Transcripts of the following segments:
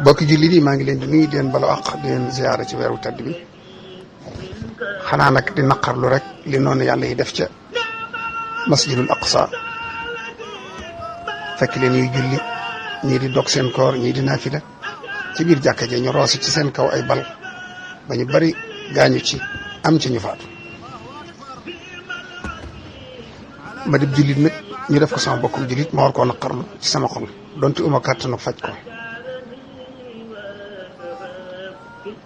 bokki jullit yi maa ngi leen di nuyu di leen balu àq di leen ziyaara ci weeru tedd bi xanaa nag di naqarlu rek li noonu yàlla yi def ca masjidul aqsa fekk leen ñuy julli ñii di dog seen koor ñii di naafila ci biir jàkka ja ñu roosi ci seen kaw ay bal ba ñu bari gaañu ci am ci ñu faatu ma dib jullit nag ñu def ko sama bokkum jullit ma war koo naqarlu ci sama xol donte uma kàttanu faj ko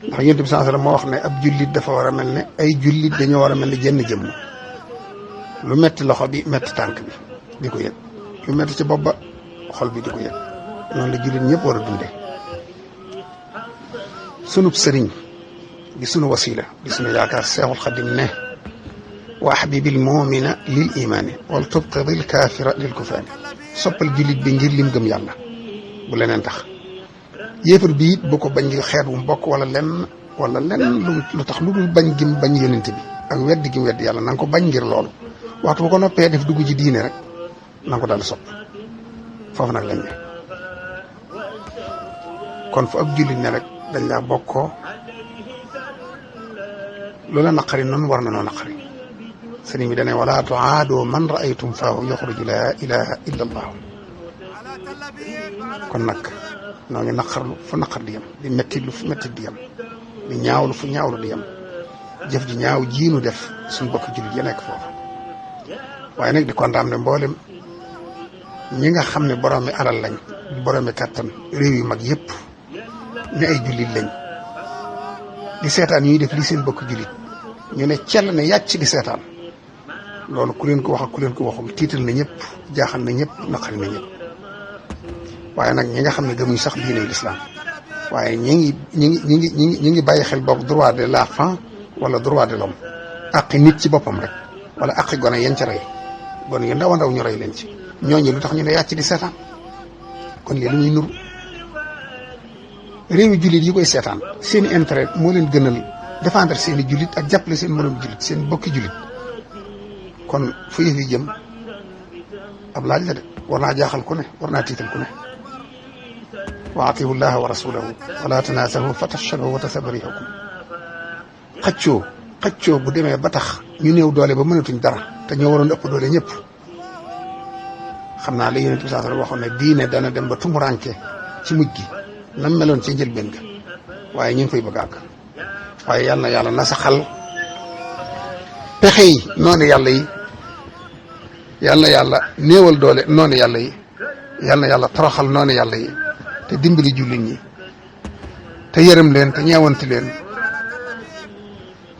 ndax Yonent bi sallallahu alayhi wasallam moo wax ne ab jullit dafa war a mel ne ay jullit dañoo war a mel ne jenn jëmm lu metti loxo bi metti tànk bi di ko yëg lu metti ci bopp ba xol bi di ko yëg noonu la jullit ñëpp war a dunde sunub sëriñ di sunu wasila di sunu yaakaar Seexul Xadim ne wa ahbibil mu'mina lil imaani wal tubqidil kaafira lil kufaani soppal jullit bi ngir lim gëm yàlla bu leneen tax yéefar bi it bu ko bañ ngir xeet wu mbokk wala lenn lu tax lu dul bañ gim bañ yonent bi ak weddi gim weddi yàlla na nga ko bañ ngir loolu waxtu bu ko noppee def dugg ci diine rek na nga ko daal sopp foofu nag lañ ne kon fu ab jullit ne rek dañ laa bokkoo loola naqari noonu war na noo naqari sëriñ bi dane wala tuaadoo man raaytum faahu yaxruju laa ilaha illa allahu kon nag noo ngi naqarlu fu naqar di yem di metti lu fu metti di yem di ñaawlu fu ñaawlu di yem jëf ji ñaaw jiinu def suñu bokk jullit ya nekk foofu waaye nag di condamné mboolem ñi nga xam ne boroomi alal lañ boroomi kàttan réew yu mag yëpp ne ay jullit lañ di seetaan ñuy def li seen bokk jullit ñu ne cell ne yàcc di seetaan loolu ku leen ko wax ak ku leen ko waxul tiital na ñëpp jaaxal na ñëpp naqari na ñëpp waaye nag ñi nga xam ne gëmuñ sax diine l'islam waaye ñi ngi bàyyi xel boog droit de l'enfant wala droit de l'homme aqi nit ci boppam rek wala aqi gone yeen ca rey gone yu ndaw a ndaw ñu rey leen ci ñooñu lu tax ñu ne yàcc di seetaan kon lii lu muy nuru réewi jullit yi koy seetaan seeni intérêt moo leen gënal défendre seeni jullit ak jàppale seen moroom jullit seen bokki jullit kon fu yëf yi jëm ab laaj la de war naa jaaxal ku ne war naa tiital ku ne wa atiiwu llaha wa rasulahu wala tanaasahu fa tafshalu wa tasaba riihukum xëccoo bu demee ba tax ñu néew doole ba mënatuñ dara te ñoo waroon ëpp doole ñëpp xam naa la Yonent bi sallallahu alayhi wasallam waxoon ne diine dana dem ba tumuranke ci mujj gi nam meloon ci njëlbeen ga waaye ñu ngi fay bëgg àgg waaye yal na yàlla nasaxal pexe yi noonu yàlla yi yal na yàlla néewal doole noonu yàlla yi yal na yàlla toroxal noonu yàlla yi te dimbali jullit ñi te yërëm leen te ñeewanti leen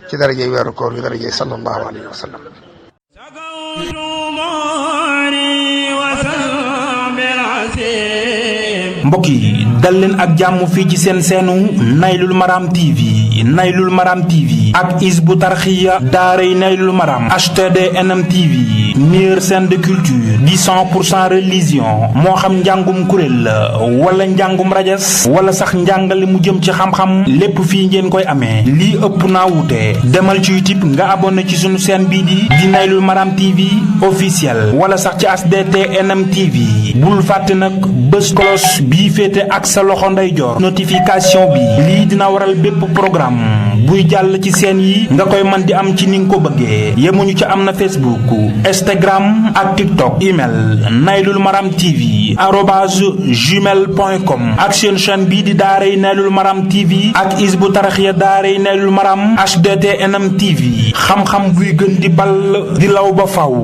ci darajey weeru koor yu darajey sallallahu alayhi wa sallam mbokk yi dal leen ak jàmm fii ci seen seenu Naylul Maram TV Naylul Maram TV ak Hizbut Tarqiyyah daaray Naylul Maram HTDNM TV meilleure chaîne de culture di 100% religion moo xam njàngum kuréel la wala njàngum rajas wala sax njàngale mu jëm ci xam-xam lépp fii ngeen koy amee lii ëpp naa wuute demal ci YouTube nga abonné ci sunu chaîne bii di Naylul Maram TV officiel wala sax ci HTDNM TV bul fàtte nag bés cloche bii féete ak sa loxo ndeyjoor notification bi lii dina waral bépp programme buy jàll ci seen yi nga koy man di am ci ni nga ko bëggee yemuñu ci am na Facebook Instagram ak TikTok email Naylul Maram TV @gmail.com ak seen chaîne bii di daaray Naylul Maram TV ak Hizbut Tarqiyyah daaray Naylul Maram HTDNM TV xam-xam buy gën di ball di law ba faw